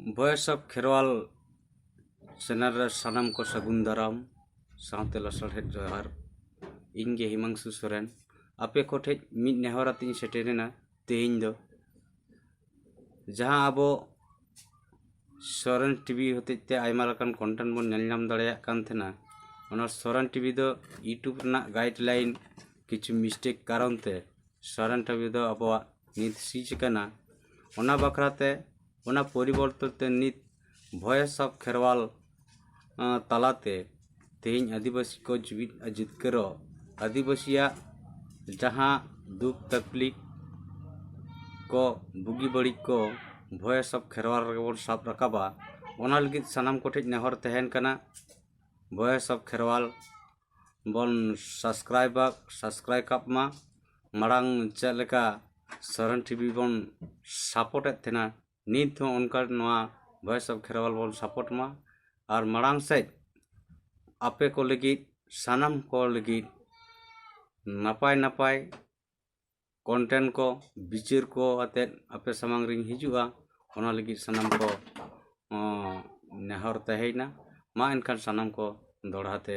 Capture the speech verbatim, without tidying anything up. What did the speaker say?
Voice of Kherwal channel ᱨᱮ ᱥᱟᱱᱟᱢ ᱠᱚ ᱥᱟᱹᱜᱩᱱ ᱫᱟᱨᱟᱢ ᱥᱟᱶᱛᱮ ᱞᱟᱥᱟᱲᱦᱮᱫ ᱡᱚᱦᱟᱨ᱾ ᱤᱧ ᱜᱮ ᱦᱤᱢᱟᱝᱥᱩ ᱥᱚᱨᱮᱱ᱾ ᱟᱯᱮ ᱠᱚ ᱴᱷᱮᱡ ᱢᱤᱫ ᱱᱮᱦᱚᱨ ᱟᱛᱮ ᱤᱧ ᱥᱮᱴᱮᱨᱮᱱᱟ ᱛᱮᱦᱮᱧ ᱫᱚ, ᱡᱟᱦᱟᱸ ᱟᱵᱚ ᱥᱚᱨᱮᱱ ᱴᱤᱵᱷᱤ ᱦᱚᱛᱮᱡ ᱛᱮ ᱟᱭᱢᱟ ᱞᱮᱠᱟᱱ content ᱵᱚᱱ ᱧᱮᱞ ᱧᱟᱢ ᱫᱟᱲᱮᱭᱟᱜ ᱠᱟᱱ ᱛᱟᱦᱮᱱᱟ᱾ ᱚᱱᱟ ᱥᱚᱨᱮᱱ ᱴᱤᱵᱷᱤ ᱫᱚ YouTube ᱨᱮᱱᱟᱜ guideline ᱠᱤᱪᱷᱩ mistake ᱠᱟᱨᱚᱱ ᱛᱮ ᱥᱚᱨᱮᱱ ᱴᱤᱵᱷᱤ ᱫᱚ ᱟᱵᱚᱣᱟᱜ ᱱᱤᱛ ᱥᱤᱡᱽ ᱠᱟᱱᱟ᱾ ᱚᱱᱟ ᱵᱟᱠᱷᱨᱟ ᱛᱮ, ᱚᱱᱟ ᱯᱚᱨᱤᱵᱚᱨᱛᱚᱱ ᱛᱮ ᱱᱤᱛ Voice of Kherwal, ᱟᱸ, ᱛᱟᱞᱟᱛᱮ ᱛᱮᱦᱮᱧ ᱟᱹᱫᱤᱵᱟᱹᱥᱤ ᱠᱚ ᱡᱤᱣᱤᱫ ᱡᱤᱛᱠᱟᱹᱨᱚᱜ, ᱟᱹᱫᱤᱵᱟᱹᱥᱤᱭᱟᱜ ᱡᱟᱦᱟᱸ ᱫᱩᱠ ᱛᱟᱠᱞᱤᱯ ᱠᱚ, ᱵᱩᱜᱤ ᱵᱟᱹᱲᱤᱡ ᱠᱚ Voice of Kherwal ᱨᱮᱜᱮ ᱵᱚᱱ ᱥᱟᱵ ᱨᱟᱠᱟᱵᱟ᱾ ᱚᱱᱟ ᱞᱟᱹᱜᱤᱫ ᱥᱟᱱᱟᱢ ᱠᱚᱴᱷᱮᱡ ᱱᱮᱦᱚᱨ ᱛᱟᱦᱮᱱ ᱠᱟᱱᱟ, Voice of Kherwal ᱵᱚᱱ subscribe, subscribe ᱠᱟᱜ ᱢᱟ᱾ ᱢᱟᱲᱟᱝ ᱪᱮᱫ ᱞᱮᱠᱟ ᱥᱚᱨᱮᱱ ᱴᱤᱵᱷᱤ ᱵᱚᱱ support ᱮᱫ ᱛᱟᱦᱮᱱᱟ, ᱱᱤᱛ ᱦᱚᱸ ᱚᱱᱠᱟ ᱱᱚᱣᱟ Voice of Kherwal ᱵᱚᱱ support ᱢᱟ᱾ ᱟᱨ ᱢᱟᱲᱟᱝ ᱥᱮᱫ ᱟᱯᱮ ᱠᱚ ᱞᱟᱹᱜᱤᱫ, ᱥᱟᱱᱟᱢ ᱠᱚ ᱞᱟᱹᱜᱤᱫ ᱱᱟᱯᱟᱭ ᱱᱟᱯᱟᱭ content ᱠᱚ, ᱵᱤᱪᱟᱹᱨ ᱠᱚ ᱟᱛᱮᱫ ᱟᱯᱮ ᱥᱟᱢᱟᱝ ᱨᱤᱧ ᱦᱤᱡᱩᱜᱼᱟ᱾ ᱚᱱᱟ ᱞᱟᱹᱜᱤᱫ ᱥᱟᱱᱟᱢ ᱠᱚ, ᱚᱸ, ᱱᱮᱦᱚᱨ ᱛᱟᱦᱮᱸᱭᱮᱱᱟ᱾ ᱢᱟ ᱮᱱᱠᱷᱟᱱ ᱥᱟᱱᱟᱢ ᱠᱚ ᱫᱚᱦᱲᱟ ᱛᱮ